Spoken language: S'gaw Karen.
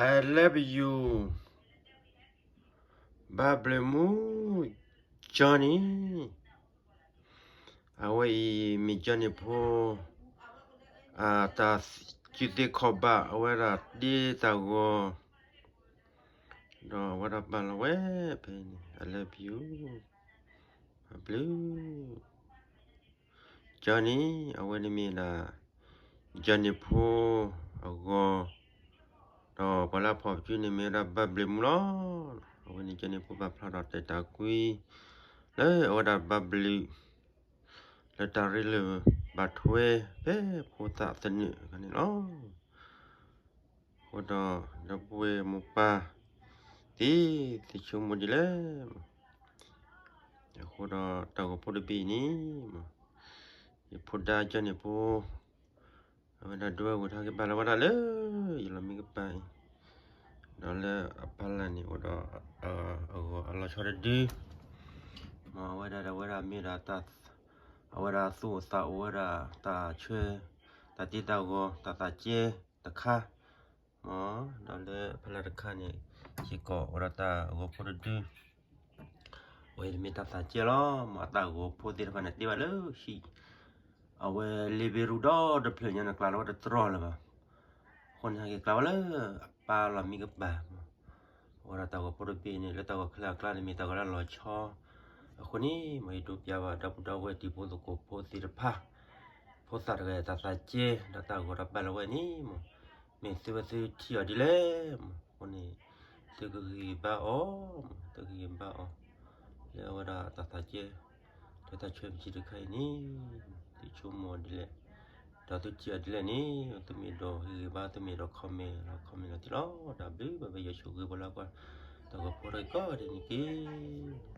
I love you ဘၣ်ဘျုးမူ Johnny အဝဲအံၤမ့ၢ် Johnny ဖိ အတၢ်စုသ့ခီၣ်ဘၣ် အဝဲဒၣ်တ့တၢ်ဂီၤ ဒီးအဝဲဒၣ်ပာ်လီၤဝဲဖဲန့ၣ် I love you ဘၣ်ဘျုး Johnny အဝဲန့ၣ်မ့ၢ်ဒၣ် Johnny ဖိအဂီၤ ဒီးပှၤလၢအဖီၣ်ပစုန့ၣ်မ့ၢ်ဝဲဒၣ်ဘၣ်ဘျုးမူလီၤ. အဝဲန့ၣ် Johnny ဖိပာ်ဖျါထီၣ်တဲာ်တၢ်ကွံ လၢအဝဲဒၣ်ဘၣ်ဘျုး လၢတၢ်ရ့လိာ်ဘၣ်ထွဲဖဲဖိသၣ်သနၢၣ်အခါန့ၣ်လီၤ. အဃိဒီး ဒီပုၢ်ဝဲၢ်မိၢ်ပၢ်သ့ၣ် သုဆိကမိၣ်ဒ်လဲၣ် အဃိဒီးတၢ်ဂီၤဖိတဘ့ၣ်အံၤန့ၣ် ယဖိဒါ Johnny ဖိ အဝဲဒၣ်ဒွဲၣ်ဝဲထါက့ၤပာ်လီၤဝဲဒၣ်လၢ ယလီၢ်မံကပၤအံၤ ဒီးလၢအပၢ်လၢ်န့ၣ်အိၣ်ဒီး အဂီၤအလီၤဆီတဒု မ်အဝဲဒၣ်ဒီးအဝဲဒၣ်မ့ၢ်ဒၣ် အဝဲဒၣ်သူၣ်အိၣ်သးအိၣ်ဝဲဒၣ်တၢ်ဆှၢ တၢ်တ့တၢ်ဂီၤ တၢ်သးကဲတခါ မ်ဒီးလၢအဖီလာ်တခါန့ၣ် စ့ၢ်ကီးအိၣ်ဒီးတၢ်ဂီၤဖိတဒု အဝဲမ့ၢ်တၢ်သးကဲလီၤ. မ်အတၢ်ဂီၤဖိသ့ၣ်တဖၣ်န့ၣ် တ့ဘၣ်လၢဟံၣ် အဝဲလ့ဘ့ရူဒီတဖျၢၣ်ညါန့ၣ် ကျါလီၤဝဲတတြီၢ်လၢၤဘၣ်. အဃိန့ၣ် ဟဲက့ၤကျါဝဲလၢအပၢ်လီၢ်မံကပၤ အဝဲဒၣ်တၢ်ဂီၤဖိတဘ့ၣ်န့ၣ် လၢတၢ်ဂီၤခဲလၢာ်အကျါန့ၣ် မ့ၢ်တၢ်ဂီၤလၢအလီၤဆီ အဃိန့ၣ် မ်ယဒိးပျးဘၣ်ဒီပုၢ်ဒီဝဲၢ်တံၤဖိသကိးဖိသ့ၣ်တဖၣ် ဖိသၣ်တဂၤအတၢ်သးကဲ ဒီးတၢ်ဂီၤဒီးပာ်လီၤဝဲန့ၣ် မ်မ့ၢ်သုဝဲသုထံၣ်အီၤဒ်လဲၣ် မ်အဃိန့ၣ် သုကဂံၢ်ဘါအီၤ မ်သုကဂံၢ်ဘါအီၤ လၢအဝဲဒၣ်တၢ်သးကဲ ဒီးတၢ်ဆှၢပစုတခါအံၤန့ၣ် သုဆိကမိၣ်အီၤဒ်လဲၣ် ဒီးသုထံၣ်အီၤဒ်လဲၣ်န့ၣ် သုမ့ၢ်ဒိးဟ့ၣ်ဂံၢ်ဘါ သုမ့ၢ်ဒိး comment လီၤ comment လီၤတံၢ်လီၤ. တၢ်ဘျုးဘၣ်ဖဲယွၤဆိၣ်ဂ့ၤပှၤလၢကွၢ် တၢ်ဂီၤဖိတၢ်ဂ့ၢ်ကီးဒ်န့ၣ်တက့ၢ်.